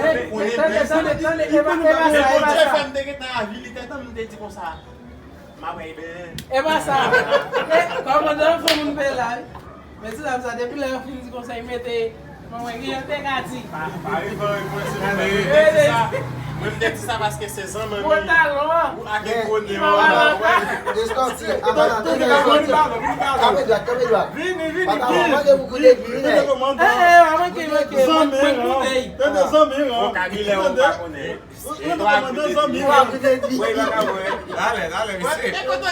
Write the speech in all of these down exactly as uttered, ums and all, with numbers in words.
Tande, tande, tande, tande, e pa, e pa sa, e pa sa. Bondye fè m te gentan avili tèt an, m te di konsa, m ap bay byen. E pa sa. E, kòmandan, fò moun peye la, wi. Men ti dam sa, depi lè yo fin di konsa, li mete, mwen, mwen, gen yon te ka di. Pa, pa rive an reponn, silvouplè. Yo te di sa. Mwen, m te di sa paske se zanmi. Pantalon an. Ou ak ekonnen an. Deskanti, avan nan tande, deskanti. Kanpe dwat, kanpe dwat. Vini, vini, vini. Pantalon, mande pou koute, vini. Eh, eh, manke, manke, mwen, mwen koute. Tande zanmi an. Vokabilè ou pa konnen. Ou, ou nan kòmandan zanmi. Ou pa koute di. Wè, wè, wè. Talè, talè, mesye. Wè, e kote?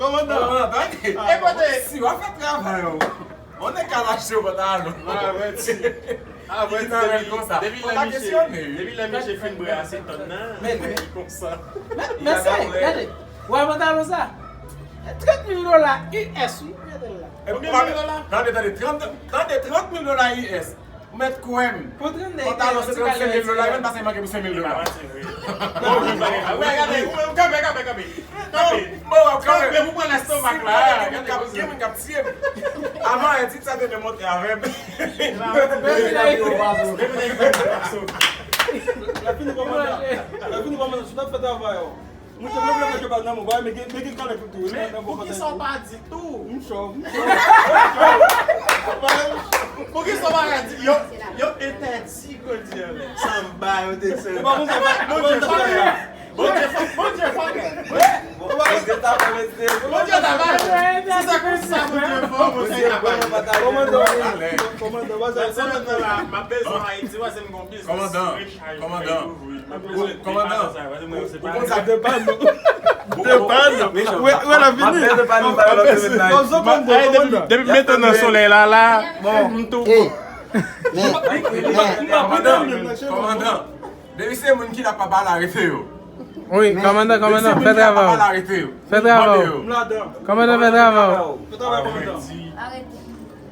Kòmandan. Kòmandan, tande. E kote? Si w ap fè travay ou, on nèg ka lache w pantalon. Mwen avèti. Avèti depi, depi lè misye, depi lè misye fin brase tann nan, li konsa. Men, men se, gade, wè pantalon sa? Trant mil dola U S, wi, gade l la. Konbyen mil dola? Tande, tande, trant, tande, trant mil dola U S. Ou mèt kwè m. Pou trannde pantalon se trannsenk mil dola, li menm pa se manke pou senk mil dola. Wè, gade, ou menm, kanpe, kanpe, kanpe. Kanpe. Bon, bon, kanpe, kanpe, ou pran lestomak la. Gen moun k ap, gen moun k ap tiye m. Avan, e tit sa te demontre avè m. Lè fini kòmandan. Lè fini kòmandan, si w t ap fè travay ou. Mwen te vle vle mete bal nan men w, men gen, men gen kòlèg tou, wi, nan, nan. Poukisa w pa di tou? M chòv, m chòv. Poukisa w pa ka di, yo, yo entèdi kredi an, sanba, yo te sèvi. Bondye fò, Bondye fò, Bondye fò. Bondye ta fè, mesye. Bondye ta fè. Si sa konsa, Bondye fò, Bondye ta fè. Kòmandan, kòmandan, kòmandan, m ap bezwen Ayiti, paske m gon biznis. Kòmandan, kòmandan. Kòmandan. Ou konn sa? Depann nou. Depann nou. Wè, wè, l ap vini. Depi m mete nan solèy la, la, m tou. Kòmandan, kòmandan. Depi se moun ki la pa pale, arete yo. Wi, kòmandan, kòmandan, fè travay ou. Fè travay ou. Kòmandan, fè travay ou. Fè travay kòmandan. Arete.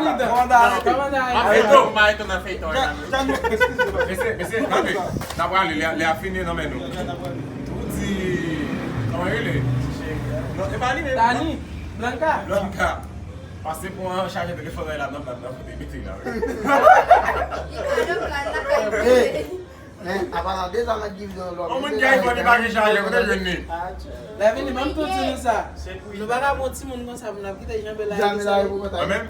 pridan. Kòmandan arete. Kòmandan arete. Eto, pa eto nan feyton an. Mesye, mesye, kanpe. N ap prale, lè, lè a fini nan men nou. Ou di, kòman rele? Non, e pa li menm. Dani, Blanka. Blanka. Pase pran chaje telefòn nan la, nan, nan, nan, kote mete la. Li pa nan plan lakay. Men, apa nan de zan nan give de lòm. Yon moun ki iPhone li pa gen chaje, kote l jwenn li? Lè vini, ban m tou di nou sa. Nou pa ka pran timoun konsa pou n ap kite Jan Bela. Jan Bela pou kontak. Mwen menm,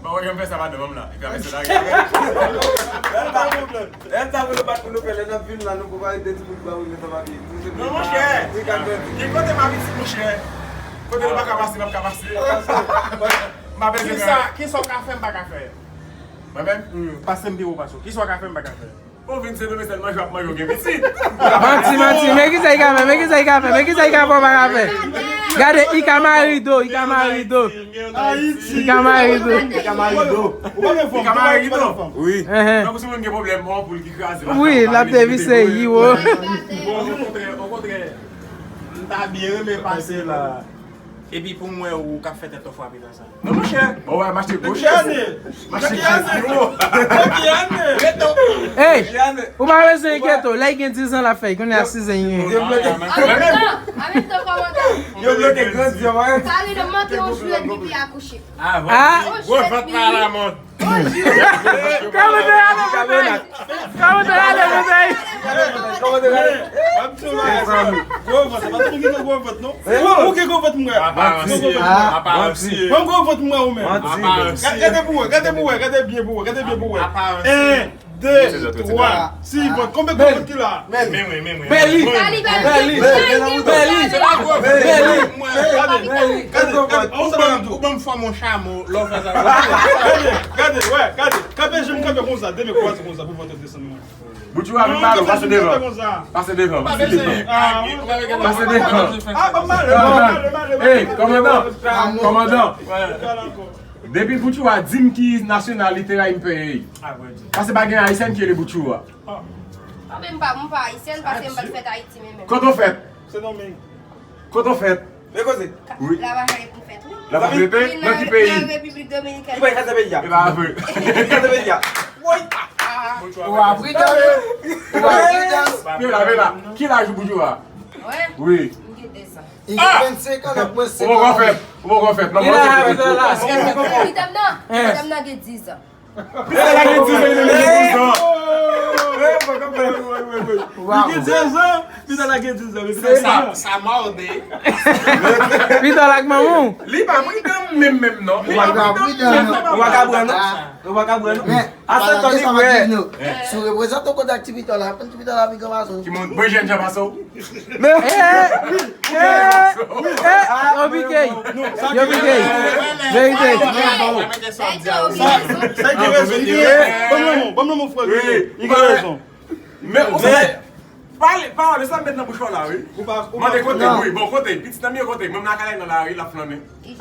mwen wè jan m fè sa madanm la. Epi apre se la. Lè l pa gen pwoblèm. Lè l ta vle bat pou nou fè, lè n ap vin la, nou pou pale de timoun ki pa vle fè papye. Non, monchè. Ki kote m ap isi, monchè? Kote nou pa ka pase, m ap ka pase. M pa bezwen. Kisa, kisa w ka fè, m pa ka fè? Mwen menm? Pase m pi wo pase w. Kisa w ka fè, m pa ka fè? Ou vin Sendomeng sèlman jwe ap manje, ou gen pitit. Manti, manti. Men kisa li ka fè? Men kisa li ka fè? Men kisa li ka fè, ou pa ka fè? Gade, li ka mare do, li ka mare do. Li ka mare do. Li ka mare do. Ou pa gen fanm, ou pa gen fanm. Wi. Donk, si moun gen pwoblèm, bon, pou l ki kraze. Wi, l ap devise, yi, wo. Bon, okontrè, okontrè, m ta byen renmen pase la. Epi pou m wè ou k ap fè tèt ou frape nan sa. Non, monchè. Bon, wè, mache gwo chèz. Mache chèz pi wo. Hey, ou pa bezwen enkyete w. Lè l gen diz an, l ap fè l. Kounye a, sizan li ye. An menm tan, an menm tan, kòmandan. Yo bloke grandi, yo, mwen. Sa vle di manke yon jwèt depi akouche. Ah, bon. Ah. Yon jwèt vant la, la mòd. Kòman te ale, Bondye? Kòman te ale, Bondye? Kòman te ale? Gwo vant, se pa tout moun ki gen gwo vant, non. Ou gen gwo vant, mwen. Apa, manti. Apa, manti. Mwen gwo vant, mwen, ou menm. Manti. Apa, manti. Gade pou wè, gade pou wè, gade byen pou wè, gade byen pou wè. Apa, manti. En, de, twa. Si, bon, konbyen gwo vant ki la? Men wi, men wi. Bèli. Bèli. Bèli. Bèli. Se pa gwo vant. Bèli. Gade, gade, gade, ou ban m fòm yon chamo, lè w fè sa. Gade, gade, wè, gade. Kanpe, je m kanpe konsa, de men kwaze konsa pou vant desann mwen. Boutchou a vin pale, pase devan. Pase devan, pase devan. Pase devan. Ah, bon, male, male, male, male. Ey, kòmandan, kòmandan. Depi Boutchou a di m ki nasyonalite a, m peye. Paske pa gen ayisyèn ki rele Boutchou a. Mwen menm pa, mwen pa ayisyèn, paske m pa t fèt Ayiti menm menm. Kote w fèt? Sendomeng. Kote w fèt? Wi. Lavajan pou fèt, wi. Lavajan, nan ki peyi? Nan Repiblik Dominikèn. Ki bay kase peyi a? E pa vre. Kase peyi a. Woy. Ou a pridan, wi. Ou a pridan. Ki laj ou Boutchou a? Wi. M gen de zan. Li gen vennsenk an, l ap mwen senk an. Ou poko fèt. Ou poko fèt. Non, mwen fèt. Ki laj ou la? Pridan nan. Pridan nan gen diz an. Pita la gen diz an, li gen diz an. Li gen diz an, Pita la gen diz an. Sa, sa mòde. Pita la ak manman w. Li pa pridan menm, menm, non. Li pa pridan menm. Ou pa ka pran, non. Ou pa ka pran, non. Men, a sèt an, li wè. Si w reprezante w kontak ti Pita la, pran ti Pita la pi gran pase w. Ki moun? Mwen jèn jan pase w. Men, eh, eh, eh, yo pike, yo pike. Verite. Sa ki rezon, li gen rezon. Ban m nan men w, ban m nan men w, frè. Li gen rezon. Men, ou fè, pale, pawòl sa m met nan bouch ou la, wi. Mande kote, wi, bon, kote, pitit nan m yo kote, mwen m nan kay la nan lari, l ap flannen. Gade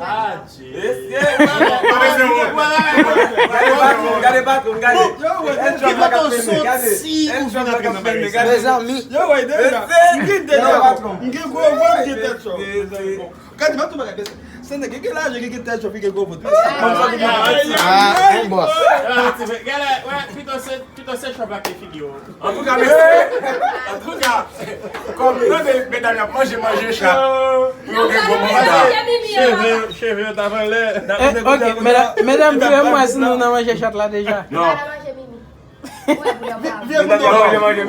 patwon, gade patwon, gade. Yo, wè, ki kote w soti pou vin antre nan bagay sa? Mezanmi. Yo, wè, deja. M gen de patwon. M gen gwo vant, m gen tèt cho. Gade, m ap tou bagay. Se nèg ki gen lajan, ki gen tèt cho, ki gen gwo vant. Ah, un boss. Gade, wè, pito se Pito se chòp la ki figi w. Antouka, mesye, antouka, kòm nou de medam y ap manje, manje chat, pou yo gen bon manda. Cheve, cheve yo t ap anlè. Eh, ok, medam, medam, vire m wè si nou nan manje chat la deja. Non.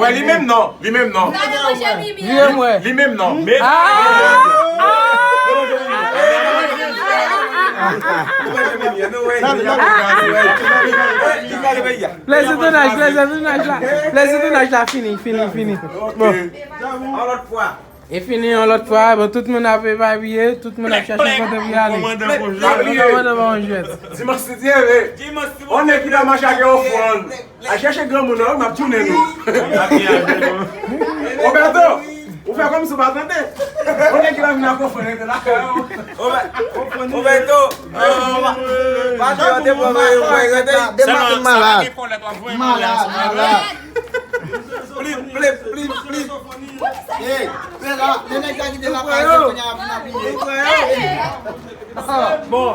Wè, li menm non, li menm non. Vire m wè. Li menm non. Ah! Plezi tounaj, plezi tounaj la. Plezi tounaj la fini, fini, fini. Bon. Yon lòt fwa. E fini yon lòt fwa, bon, tout moun ap epapiye, tout moun ap chèche kote pou y ale. Kòmandan pa yon jwèt. Dimanch si Dye vle. On nèg ki ta mache ak yon ofrann. Al chèche granmoun nan, m ap tounen nou. Roberto, ou fè kòmsi ou pa tande. On nèg ki ta vin ak ofrann rete lakay ou. Roberto, pa tande, mwen, mwen, mwen, rete. Depi maten m malad. Malad, malad. Plip, plip, plip, plip. Hey, men la, men nèg sa ki te la pa kounye a vin apiye. Bon.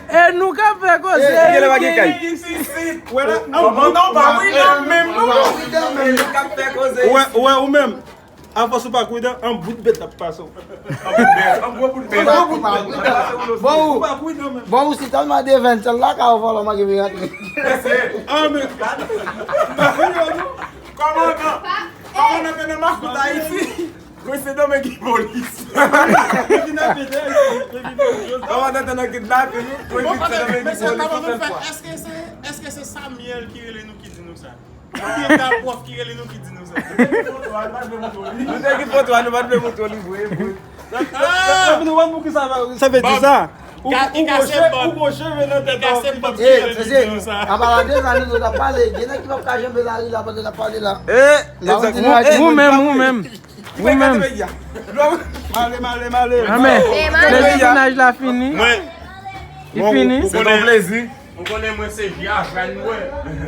E nou k ap fè koze. Kòmandan pa pridan menm non. Ou wè, ou wè, ou menm. Afòs ou pa pridan, an bout bèt ap pase w. An gwo bout bèt. Bon, ou, bon, ou si tèlman devèn, sèl lakay ou vòlò manke vin rantre. Ah, men. Kòmandan, kòmandan te nan makout Ayiti. Mwen se Domengi polis. Kòmandan te nan kidnapin, mwen se Domengi polis. Èske se, èske se Samuel ki rele nou ki di nou sa? Oubyen ta pwòf ki rele nou ki di nou sa? Nou te gen foto a, nou pa t vle montre w li vre, vre. Epi nou konn poukisa sa vle di sa? Ou, ou, ou gwo cheve nan tèt ou. Apa la de sa nou t ap pale, gen nèg ki p ap ka janbe lari la pandan n ap pale la. Ou menm, ou menm. Ou menm. Male, male, male. Anmè, plezi tounaj la fini. Li fini. Se yon plezi. Ou konnen mwen se Jafran mwen.